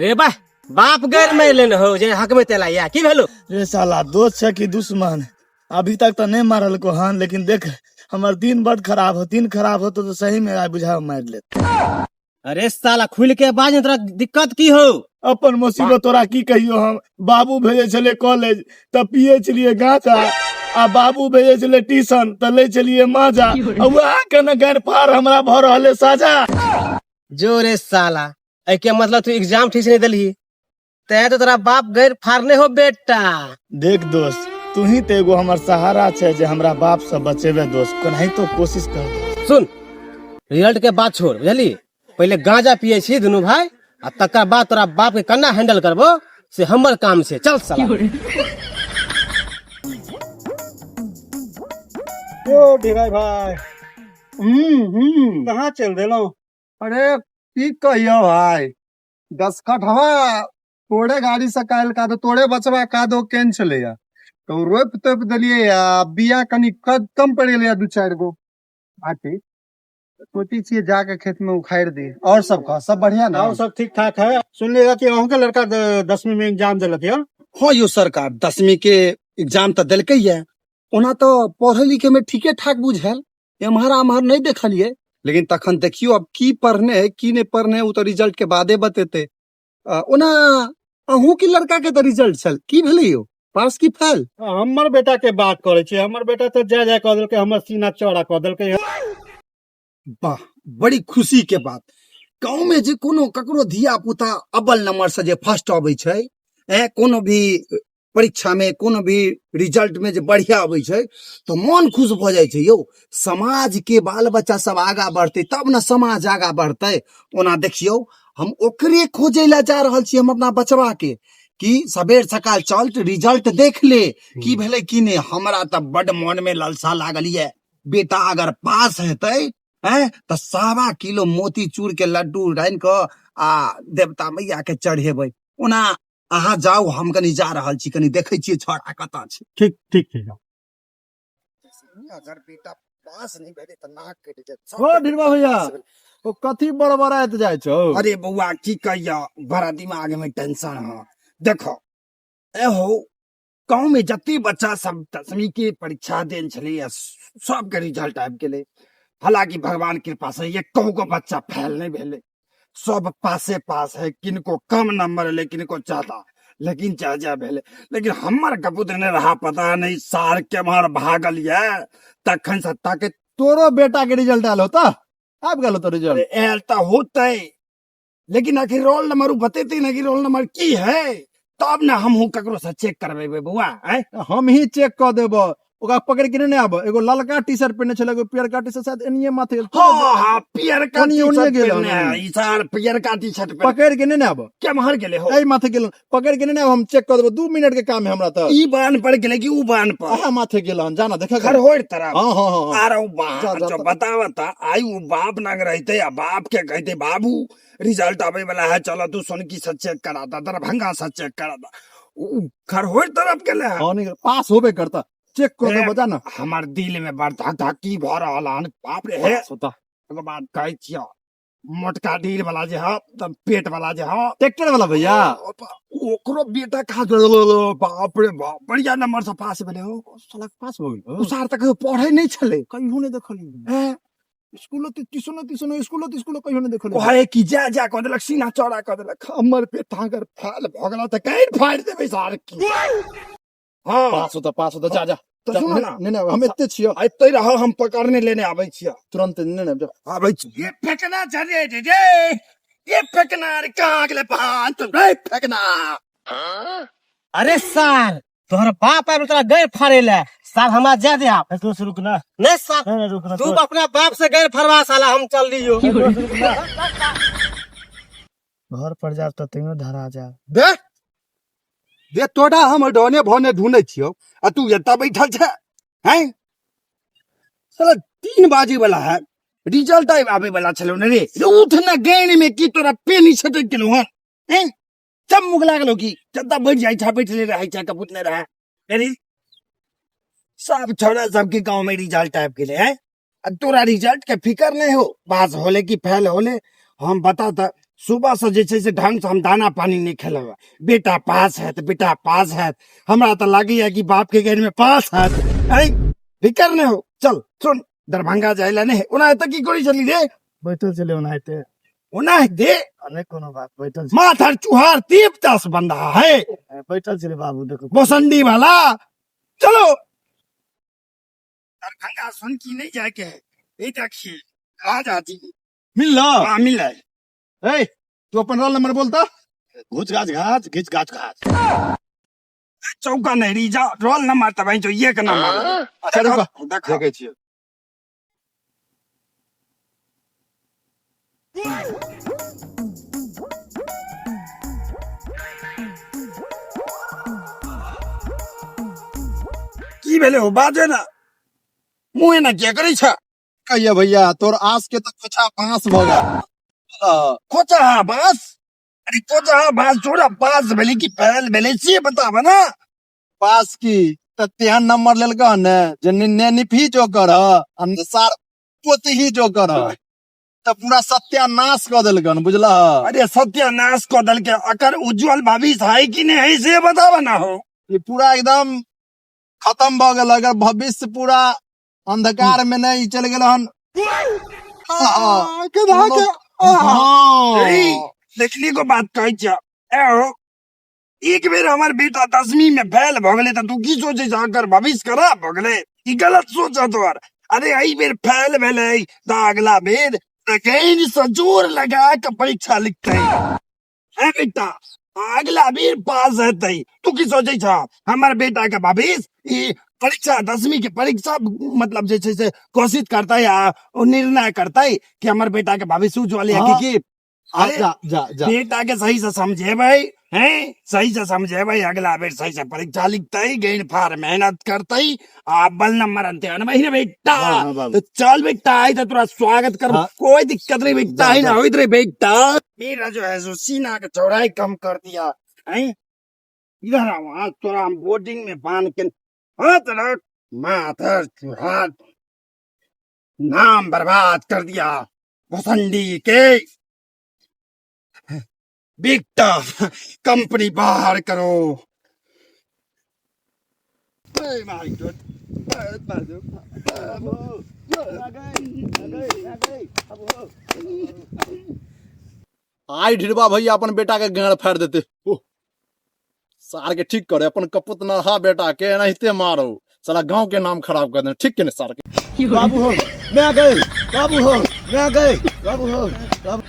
रे बा बाप गैर में लेने हो जे हक में तेला या की भेलो रे साला दोस्त छै कि दुश्मन अभी तक तो नहीं मारल को हन लेकिन देख हमर दिन बड खराब हो दिन खराब हो तो सही में आइ बुझा मार लेत अरे साला खुल के बाज ने तोरा दिक्कत की हो अपन मुसीबत तोरा की कहियो हम बाबू भेजे छले कॉलेज तऽ पिए छलिए गांजा आ बाबू भेजे छले ट्यूशन तऽ ले छलिए माजा आ वएह के ने गैर फार हमरा भऽ रहले साजा जो रे साला एके मतलब तू एग्जाम ठीक से नहीं देलही ते तो तोरा बाप गैर फाड़ने हो बेटा देख दोस्त तू ही तो एगो हमर सहारा छै जे हमरा बाप से बचेबे दोस्त कोनाहितो कोशिश कर दोस्त। सुन रिजल्ट के बात छोड़ बुझली पहले गांजा पिए छी दुनू भाई आ तकर बाद तोरा बाप के केना हैंडल करबो से हमर काम छै चल साला ओ ढिगाई भाई हम्म कहाँ चल देलहुँ अरे की कहियो भाई 10 कठवा तोरे गाड़ी से काल्हि का दो तोरे बचवा का दो केन छलैया तो रोपि तोपि देलियै आ बिया कनि कम पड़ि गेलैया 2-4 गो माटी सोचै छियै जाके खेत में उखाड़ि दी। और सब कह सब बढ़िया ना? और सब ठीक ठाक है। सुनलियै कि अहूँ के लड़का 10वीं में एग्जाम देलक यौ? हाँ यौ सरकार 10वीं के एग्जाम तऽ देलकै ये। ओना तऽ पढ़े लिखे में ठीके ठाक बुझायल, एम्हर आम्हर नहि देखलियै, लेकिन तखन देखियौ अब की पढ़ने है की नहि पढ़ने है, ओ तऽ रिजल्ट के बादे बतेतै। ओना अहूँ के लड़का के तऽ रिजल्ट छल, की भेलै यौ, पास की फेल? हमर बेटा के बात करै छी, हमर बेटा तऽ जाय जाय कऽ देलकै, हमर सीना चौड़ा कऽ देलकै। वाह, बड़ी खुशी के बात। गाँव में जे कोनो ककरो धिया पुता अव्वल नंबर से जे फर्स्ट अबै छै, कोनो भी परीक्षा में कोनो भी रिजल्ट में जे बढ़िया अबै छै तऽ मन खुश भऽ जाइ छै यौ। समाज के बाल बच्चा सब आगा बढ़तै तब ने समाज आगा बढ़तै। ओना देखियौ हम ओकरे खोजै लए जा रहल छी, हम अपना बचवा के कि सबेर सकाल चल रिजल्ट देख ले की भेलै की नहि। हमरा तऽ बड मन में ललसा लागल ये, बेटा अगर पास हेतै तऽ 1.25 किलो मोतीचूर के लड्डू रानि कऽ आ देवता मैया के चढ़ेबै। ओना अहाँ जाउ, हम कनि जा रहल छी, कनि देखै छियै छौड़ा कतऽ छै। ठीक ठीक ठीक। अगर बेटा पास नहि भेलै तऽ नाक कटि जायत। ओ ढिलवा भैया, ओ कथी बड़बड़ाइत जाइ छौ? अरे बौआ की कहिया, बड़ा दिमाग में टेंशन है। देखो एहो गाँव में जते बच्चा सब 10वीं के परीक्षा देल छलैया सबके रिजल्ट आबि गेलै। हालांकि भगवान कृपा से एको गो बच्चा फेल नहि भेलै, सब पासे पास है, किनको कम नंबर एलै किनको ज्यादा, लेकिन जा जा भेलै। लेकिन हमर कपूत नहि रहा, पता नहीं सार केम्हर भागल ये तखन से ताके। तोरो बेटा के रिजल्ट आयल होता? आबि गेल होता रिजल्ट? अरे आयल तऽ होतै, लेकिन आखिर रोल नंबर बतेते ना कि रोल नंबर की है, तब ना हमहूँ ककरो से चेक करबेबै बौआ। आँय? हम ही चेक कऽ देबो, ओकरा पकड़ के नहि आबो। एगो ललका टी शर्ट पहिने छलै, एगो पियरका टी शर्ट, शायद एनिये माथे गेल। हाँ, हाँ, पियरका ओनिये, टी ओनिये शर्ट गेल पहिने हन। है, ई सार पियरका टी शर्ट पहिने। पकड़ के नहि आबो। केम्हर गेलै हो? एहि माथे गेल, पकड़ के नहि आबो, हम चेक कऽ देबो, 2 मिनट के काम है हमरा तऽ। ई बान्ह पर गेलै कि ऊ बान्ह पर? अहाँ माथे गेल हन, जाना देखा। खरहोरि तरफ। हाँ, हाँ, हाँ, हाँ। आर ऊ बाप, जा, जा, जो जा। बतावा ता, आई ऊ बाप नंग रहते आ बाप के कहते बाबू रिजल्ट आवे वाला है, चलो तू सोनकी से चेक करा दा, दरभंगा से चेक करा दा। ऊ खरहोरि तरफ गेलै हन। हाँ, नहीं, पास होबे करता, चेक कर दे, बता ना। हमर दिल में बड़ धक धकी भ रहल हन, बाप रे। हे, पास होता। एगो बात कहै छियौ, मोटका डील वाला जे ह, तब पेट वाला जे ह, ट्रैक्टर वाला भैया, ओकरो बेटा कहाँ गेल? बाप रे बाप, बढ़िया नंबर से पास भेलै हो। साला पास भऽ गेल। ओ सार तऽ कहियो पढ़ै नहि छलै, कहियो नहि देखलियै। हैं? स्कूलो ट्यूशनो त्यूशनो स्कूलो तिस्कूलो कहियो नहि देखलियै। कहै कि जा जा कऽ देलक, सीना चौड़ा कऽ देलक। हमर पेट अगर फैल भऽ गेल तऽ काटि फाड़ि देबै सार की। हाँ। पास होता, पास होता, जा, जा। तऽ जा, सुनो नहि, ना। नहि, नहि, हम एते छियौ। एते रह, हम पकड़ने लेने आबै छियौ। तुरंत नहि, नहि, जा। आबै छी। ये फेकना छै रे, रे, रे। ये फेकना रे, कहाँ गेलै पान? तो रे फेकना। अरे सार, तोहर बाप आबि तोरा गैर फाड़े ले, साल हमरा जा दे आप। दोस्त रुक ना। नहीं साल, नहीं, नहीं, रुक ना, तू दोस्त। अपना बाप से गैर फरवा साला, हम चल लियो। दोस्त, रुक ना। घर पर जाब तऽ तैयो धरा जाब। दे दे तोरा हम डोने भोने ढूंढै छियौ आ तू एतऽ बैठल छै। हैं साला 3 बाजे वाला है, रिजल्ट आबे वाला छलौ ने रे। रे उठ ना, गैन में की तोरा पेनी छटक गेलौ हन? हैं सब मुगला गेलौ की? जतऽ बैठ जाइ छै बैठले रहै छै, कपूत नहि रहै। अरे सब छोरा सबके गाँव में रिजल्ट आबि गेलै हैं आ तोरा रिजल्ट के फिकर नहीं हो, पास होले कि फेल होले। हम बता त सुबह से जे छै से ढंग से हम दाना पानी नहीं खेलब। बेटा पास हैत, बेटा पास हैत, हमरा तऽ लागैया कि बाप के गैर में पास हैत। अरे फिकर नहीं हो, चल सुन, दरभंगा जाय ला नहीं। ओना एतऽ की करै छली रे? बैठल छलै ओनाहिते। ओना दे। नहि कोनो बात, बैठल। माथर चुहार देवदास बन रहा है। बैठल छलै बाबू, देखो। बोसंडी वाला। चलो दरभंगा सुन की नहीं जाके है, ये देखिए राजा जी। मिल ला। हाँ, मिल है। ए, तू अपन रोल नंबर बोलता। घुच गाछ घाच घिच गाछ घाच। चौका नहीं रही जा, रोल नंबर तब जो ये का नंबर। अच्छा, रुको। देखो। देखै छियै। की भेलै हो, बाजे ना, मुँह एना किया करै छ? कहिया भैया, तोर आस के तऽ खोछा बांस भऽ गेल। खोचा हा बांस? अरे खोचा हा बांस छोड़ा, पास भेलै कि फैल भेलै से बताब ना। पास की तऽ तेहन नंबर लेलकऽ ने जे ने निफी जोकर ह आ ने सार पोतही जोकर ह, तऽ पूरा सत्यानाश कऽ देलकन, बुझलह? अरे सत्यानाश कऽ देलकै, अकर उज्जवल भविष्य है कि नहीं है से बताब ना हो। ई पूरा एकदम खत्म भऽ गेल, अगर भविष्य पूरा अंधकार में नहीं चल गेल हन। हाँ। ए, देखली को बात कहै छ, ए हो, एक बेर हमर बेटा 10वीं में फेल भऽ गेलै तऽ तू की सोचै छ अकर भविष्य खराब भऽ गेलै? ई गलत सोच है तोहर। अरे एहि बेर फेल भेलै तऽ अगला बेर अगेन से जोर लगा के परीक्षा लिखतै है बेटा, अगला बेर पास हेतै। तू की सोचै छ हमर बेटा के भविष्य ई परीक्षा 10वीं के परीक्षा मतलब जे छै से घोषित करतै आ ओ निर्णय करतै कि हमर बेटा के भविष्य उज्जवल है कि की? अरे जा जा जा। बेटा के सही से समझेबै हैं, सही से समझेबै, अगला बेर सही से परीक्षा लिखतै, गेन फार मेहनत करतै आ अव्वल नंबर अनतै, अनबै ने बेटा? हाँ, बाबू। तो चल बेटा, आई तो तोरा स्वागत कर। हाँ। कोई दिक्कत नहीं बेटा, जा, है ना? जा। होइत रहे बेटा। मेरा जो है सो सीना के चौड़ाई कम कर दिया है। इधर आओ, आज तोरा हम बोर्डिंग में बांध के हाथ रख। माथर चुहार नाम बर्बाद कर दिया भसंडी के बेटा, कंपनी बाहर करो। आइ ढिरबा भैया अपन बेटा के गाड़ फाड़ि देते। ओह, सार के ठीक करे अपन कपूत नहा बेटा के एनाहिते मारो, साला गांव के नाम खराब कर देने। ठीक के ने सार के? बाबू हो, मैं गए, बाबू हो, मैं गए, बाबू हो, बाबू।